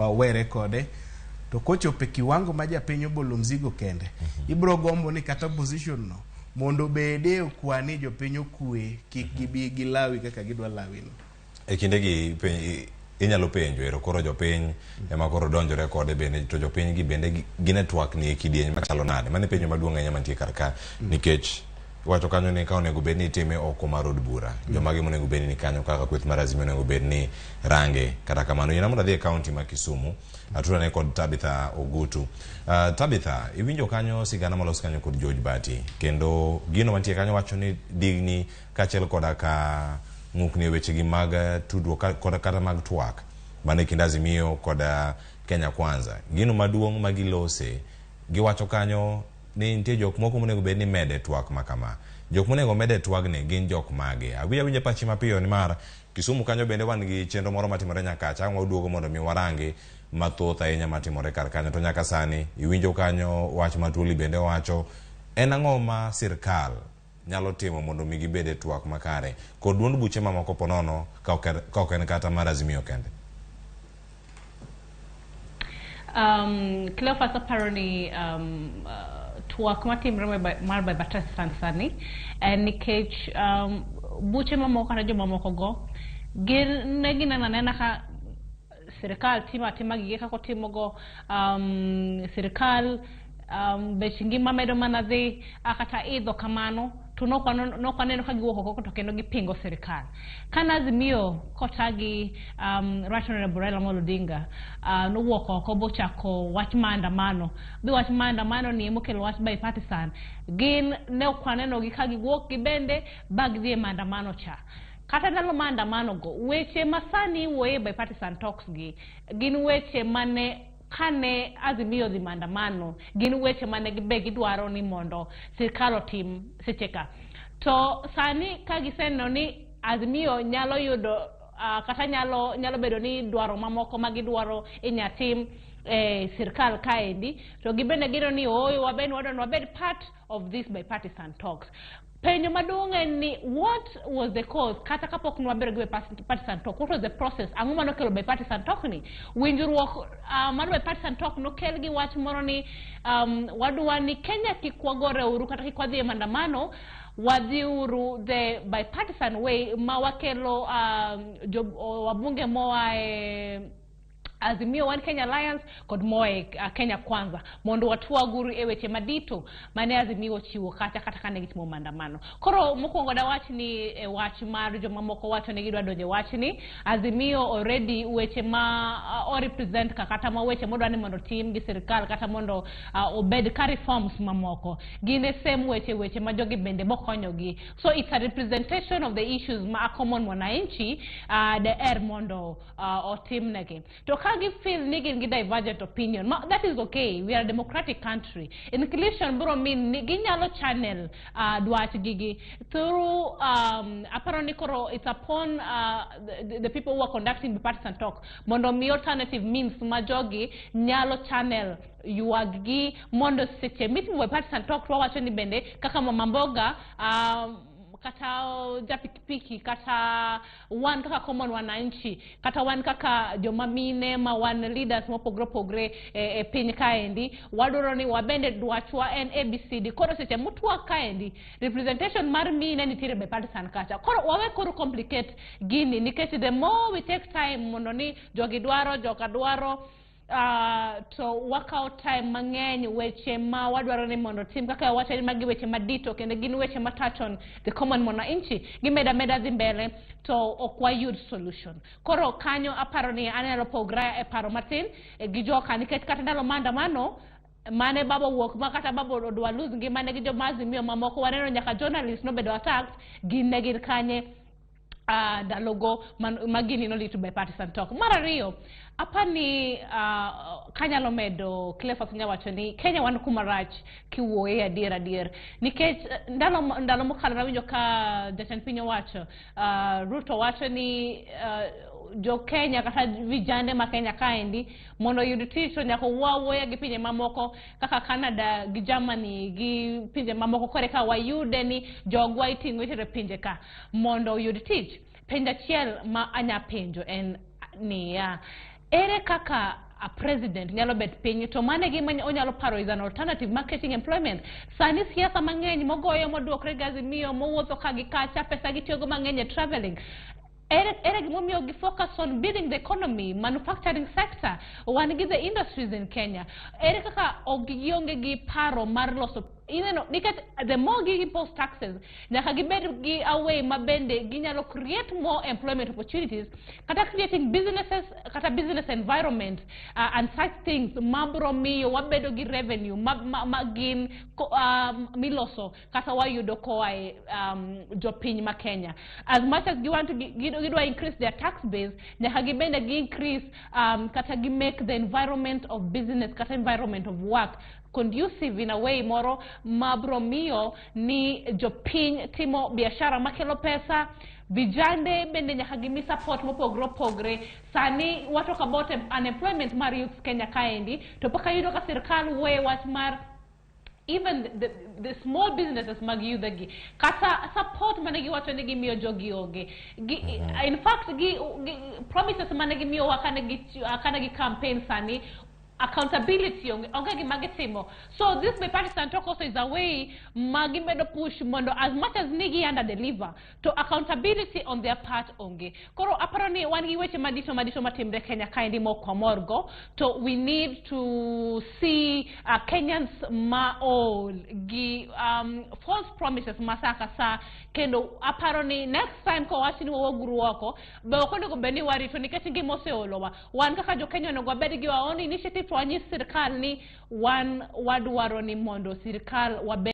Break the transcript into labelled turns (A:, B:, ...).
A: Wawere kode. To kochopo e kiwango ma japiny obolo mzigo kende, ibro gombo ni kata opposition no mondo obede okwa ni jopiny okwe, kik gibi gilawi kaka gidwa lawi no.
B: E kindegi inyalo penjo ero koro jopiny ema koro donjore kode bende, to jopiny gi bende gin e twak ni e kidieny machalo nade? Mano e penjo maduong' ahinya mantie kar ka, nikech iwacho kanyo ni ka onego bed ni itime oko mar od bura, jomage monego bed ni kanyo kaka kweth mar Azimio onego bed ni range. Kata kamano, yiena mondo adhi e kaunti ma Kisumu atudane kod Tabitha Ogutu. Tabitha, iwinjo kanyo sigana molos kanyo kod George Bati, kendo gino mantie kanyo wacho ni digni kaachiel koda ka ng'ukni e wechegi mag tudruok koda kata mag twak mane kind Azimio kod Kenya Kwanza. Gino maduong' ma gilose, giwacho kanyo ni nitie jok moko monego bed ni mede twak ma kama. Jok monego med e twagni gin jok mage? Awinjo awinja pachi mapiyo, nimar Kisumu kanyo bende wan gi chenro moro matimore nyakacha, ang' waduogo mondo mi warangi mathoth ahinya matimore kar kanyo. To nyaka sani iwinjo kanyo wach ma Tuoli bende wacho, en ang'o ma sirkal nyalo timo mondo mi gibed e twak makare kod duond buche mamoko ponono ka ok en kata mar Azimio kende?
C: Cleophas, aparo ni twak matimre mar bipartisan sani en nikech buche mamoko kata jomamoko go gin ne gineno anena ka sirikal timo atima gige kaka otimogo. Sirikal, bech ngima medo mana dhi kata idho kamano, to nokwaneno ka giwuok oko to kendo gipingo sirikal. Kane Azimio kotagi Right Honorable Raila Amolo Odinga nowuok oko bochako wach maandamano, bi wach maandamano ni emokelo wach bipartisan, gin ne ok wanenogi ka giwuok gibende ba gidhi e maandamano cha. Kata ndalo maandamano go, weche masani iwuoye bipartisan talks gi gin weche mane kane Azimio odhi maandamano, gin weche mane gibe gidwaro ni mondo sirikal otim seche ka. To sani ka giseneno ni Azimio nyalo yudo kata nyalo bedo ni dwaro mamoko ma gidwaro inya tim e sirikal kaendi, to gibende gineno ni ooyo, wabende wadwaro ni wabed part of this bipartisan talks. Penjo maduong' en ni, what was the cause kata kapok nwabedo gi bipartisan talk? What was the process? Ang'o manokelo bipartisan talk ni? Winjruok mar bipartisan talk nokel gi wach moro ni wadwa ni Kenya kik wagore uru kata kik wadhi e maandamano, wadhi uru the bipartisan way ma wakelo jo wabunge moa e Azimio One Kenya Alliance kod moa e Kenya Kwanza mondo watwag uru e weche madito mane Azimio ochiwo kacha kata kane gitimo maandamano. Koro mokwongo dawach ni e wach mar jomamoko wacho ni gidwa donjo e wachni, Azimio already weche ma o represent ka kata ma weche modwa ni mondo otim gi sirikal kata mondo obed ka reforms mamoko gin e same weche ma jogi bende bokonyogi. So it's a representation of the issues ma a common mwananchi deher mondo otimnegi. To ka gi feel ni gin gi divergent opinion, ma, that is okay. We are a democratic country. Inclusion biro mean ni ginyalo channel dwach gigi through aparo ni koro it's upon the people who are conducting bipartisan talk mondo mi alternative means ma jogi nyalo channel ywag gi mondo seche mitimo bipartisan talk to wawacho ni bende kaka mama mboga, kata japikipiki, kata wan kaka common wananchi, kata wan kaka joma mine ma wan leaders mopogore opogore e piny kaendi, wadwaro ni wabende dwachwa en ABCD. Koro seche mutwak kaendi, representation mar mine nitiere bipartisan kacha. Koro wawe koro complicate gini, nikech the more we take time mondo ni jogi dwaro, joka dwaro, to wakawo time mang'eny. Weche ma wadwaro ni mondo tim kaka wacho ni magi weche madito kendo gin weche ma touch on the common mwananchi, gimeda meda dhi mbele to ok wayud solution. Koro kanyo aparo ni anyalo pogra e paro matin gi joka, nikech kata ndalo maandamano mane baba owuok ma kata baba odwa lose ngimane gi joma Azimio mamoko, waneno nyaka journalist nobedo attacked. Gin ne gin kanye ndalogo ma gini nolead to bipartisan talk? Mar ariyo, apani kanyalo medo, Cleophas nya wacho ni Kenya wan kuma rach kiwuoye adier adier, nikech ndalo mokalo nawinjo ka jatend piny owacho Ruto wacho ni jo Kenya kata vijande ma Kenya kaendi mondo oyud tich to nyaka owuo awuoya gi pinje mamoko kaka Canada gi Germany gi pinje mamoko, kore ka wayude ni jogwa iting'o itero e pinje ka mondo oyud tich. Penjo achiel ma anya penjo en niya, ere kaka a president nyalo bet piny to mano e gima onyalo paro is an alternative mar creating employment. Sani siasa mang'eny mogoyo moduokre gi Azimio, mowuotho ka gi kacha, pesa gitiyogo mang'eny e travelling. Ere gimomiyo gi focus on building the economy, manufacturing sector, wan gi the industries in Kenya? Ere kaka ok gionge gi paro mar loso ineno, nikech the more gi impose taxes, nyaka gibed gi a way ma bende ginyalo create more employment opportunities, kata creating businesses, kata business environment and such things mabro miyo wabedo gi revenue ma gin miloso kata wayudo koa e jopiny ma Kenya. As much as giwant gidwa increase their tax base, nyaka gibende gi increase kata gi make the environment of business kata environment of work conducive in a way moro mabro miyo ni jopiny timo biashara makelo pesa. Vijande bende nyaka gimi support mopogre opogre. Sani wa talk about unemployment mar youths Kenya kaendi, to pok ayudo ka sirkal wuoye wach mar even the small businesses mag youth gi, kata support mane giwacho ni gimiyo jogi onge gi. In fact, gi promises mane gimiyowa kane gi campaign, sani accountability onge gima gitimo. So this bipartisan talk also is a way ma gimedo push mondo, as much as ni gi under deliver, to accountability on their part onge. Koro aparo ni wan gi weche madito madito matimre Kenya kaendi mok wamorgo, to we need to see Kenyans ma ol gi false promises ma sa ka sa. Kendo aparo ni next time kowach ni wawuoguru oko, be ok onego bed ni warito, nikech ngima oseolowa. Wan kaka jo Kenya onego wabed gi our own initiative to wanyis sirkal ni wan wadwaro ni mondo sirkal wabed